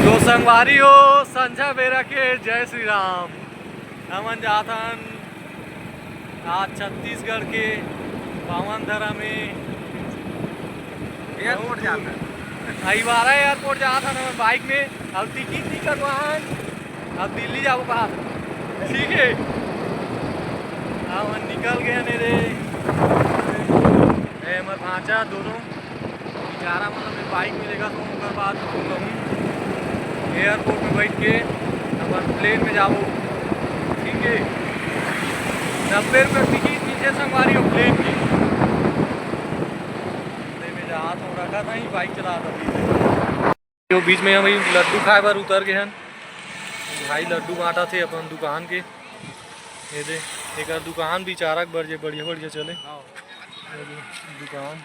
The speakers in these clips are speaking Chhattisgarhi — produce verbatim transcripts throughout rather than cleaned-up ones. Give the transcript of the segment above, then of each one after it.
तो संगवारी हो, संझा बेरा के जय श्री राम। हमन जाथन आज छत्तीसगढ़ के पावन धरा में एयरपोर्ट जाथन। अहिवारा एयरपोर्ट जाथन हमन बाइक में। अब टिकट नहीं कटवाहन, अब दिल्ली जाबो कहा। ठीक है, हमन निकल गए ने रे। ए, हमर भांचा दोनों ग्यारह मतलब मैं बाइक में लेगा तो ओकर बाद हम रहूँ एयरपोर्ट में बैठ के अपन प्लेन में जाबो। ठीक है, नब्बे रुपये टिकट नीचे संगवारी हो प्लेन की। प्लेन में जा तो रखा था ही, बाइक चला था। तो बीच में हम लड्डू खाए बर उतर गए हन। भाई लड्डू बांटा थे अपन दुकान के। ये दे, एकर दुकान बिचारक बर जे बढ़िया बढ़िया चले। हाँ। ये दे, दुकान।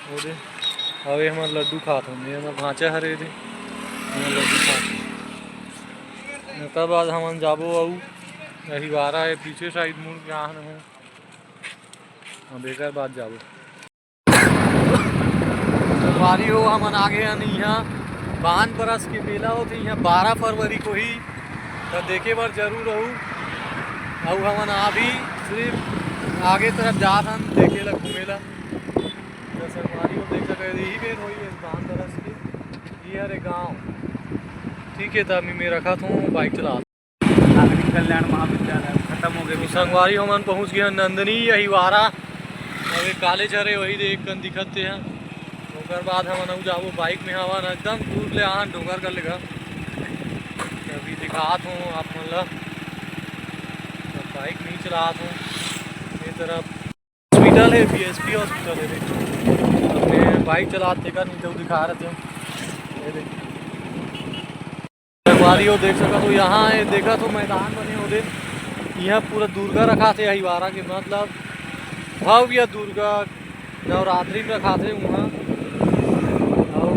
वो दे, अबे हमर लड्डू खात हन, ये हमर भांचा हरे दे, हमर लड्डू खात हन। एकर बाद हमन जाबो अउ अहिवारा है पीछे साइड मुड़ के आहन है। अब एकर बाद जाबो। संगवारी हो, हमन आगे हन इहाँ बान बरस के मेला होथे इहाँ बारह फरवरी को ही, त देखे बर जरूर रहू। अउ हमन अभी सिर्फ आगे तरफ जात हन देखे ला, घूमे ला। त संगवारी हो देख सकत, यही मेर होई इस बान बरस के। ये हरे गाँव, ठीक है, त अभी मैं रखत हूँ, बाइक चला। नागरिक कल्याण महाविद्यालय खत्म हो गए तो विशाल। संगवारी हमन पहुंच गए हन नंदनी अहिवारा। अबे कॉलेज हरे वही दे एक कन दिखत ते हैं। ओकर बाद हमन अउ जाबो बाइक में हवन एकदम दूर ले आन डोंगर कर लेगा। अभी दिखात हूँ आप मन ला। अब बाइक नहीं चलात हूँ। ये तरफ हॉस्पिटल है, बीएसपी हॉस्पिटल है। देख, अपने बाइक चलाते का नहीं तो दिखा रहे थे। ये देख। संगवारी हो देख सकत हो, यहाँ है, देखत हो मैदान बने हो दे, यहाँ पूरा दुर्गा रखा थे अहिवारा के, मतलब भव्य दुर्गा नवरात्रि में रखा थे वहाँ। अउ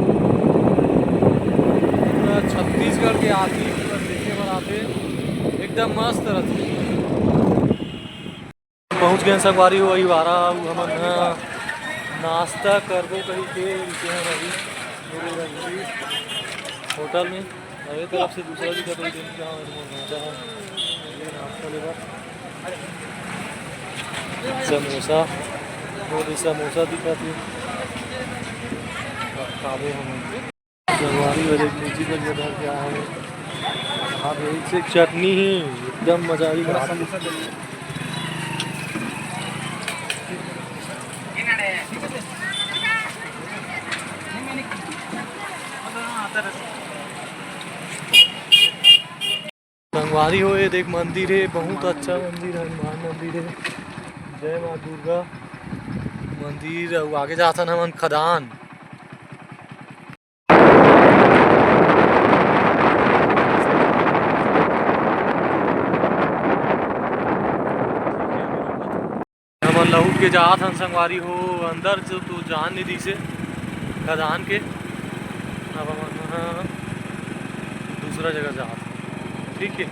पूरा छत्तीसगढ़ के आदमी पूरा देखे बर आथे, एकदम मस्त रहथे। पहुंच गए संगवारी हो अहिवारा, अउ हमन ह नाश्ता करबो कही के रुके हन अभी होटल में। अरे तरफ से दूसरा भी कतई दिन का है, ये नाश्ता लेबर। समोसा, वो भी समोसा दिखा थे। खाबे हम। संगवारी हो देख लीची का जगह क्या है। हाँ भाई, से चटनी ही एकदम मजा आई। समोसा दे। संगवारी हो, ये देख मंदिर है, बहुत अच्छा मंदिर है, हनुमान मंदिर है, जय माँ दुर्गा मंदिर। अउ आगे जाथन हमन खदान। हमन लहुट के जात हन संगवारी हो, अंदर जो तो जान नहीं दिसे खदान के। अब हमन ह दूसरा जगह जात हन, ठीक है।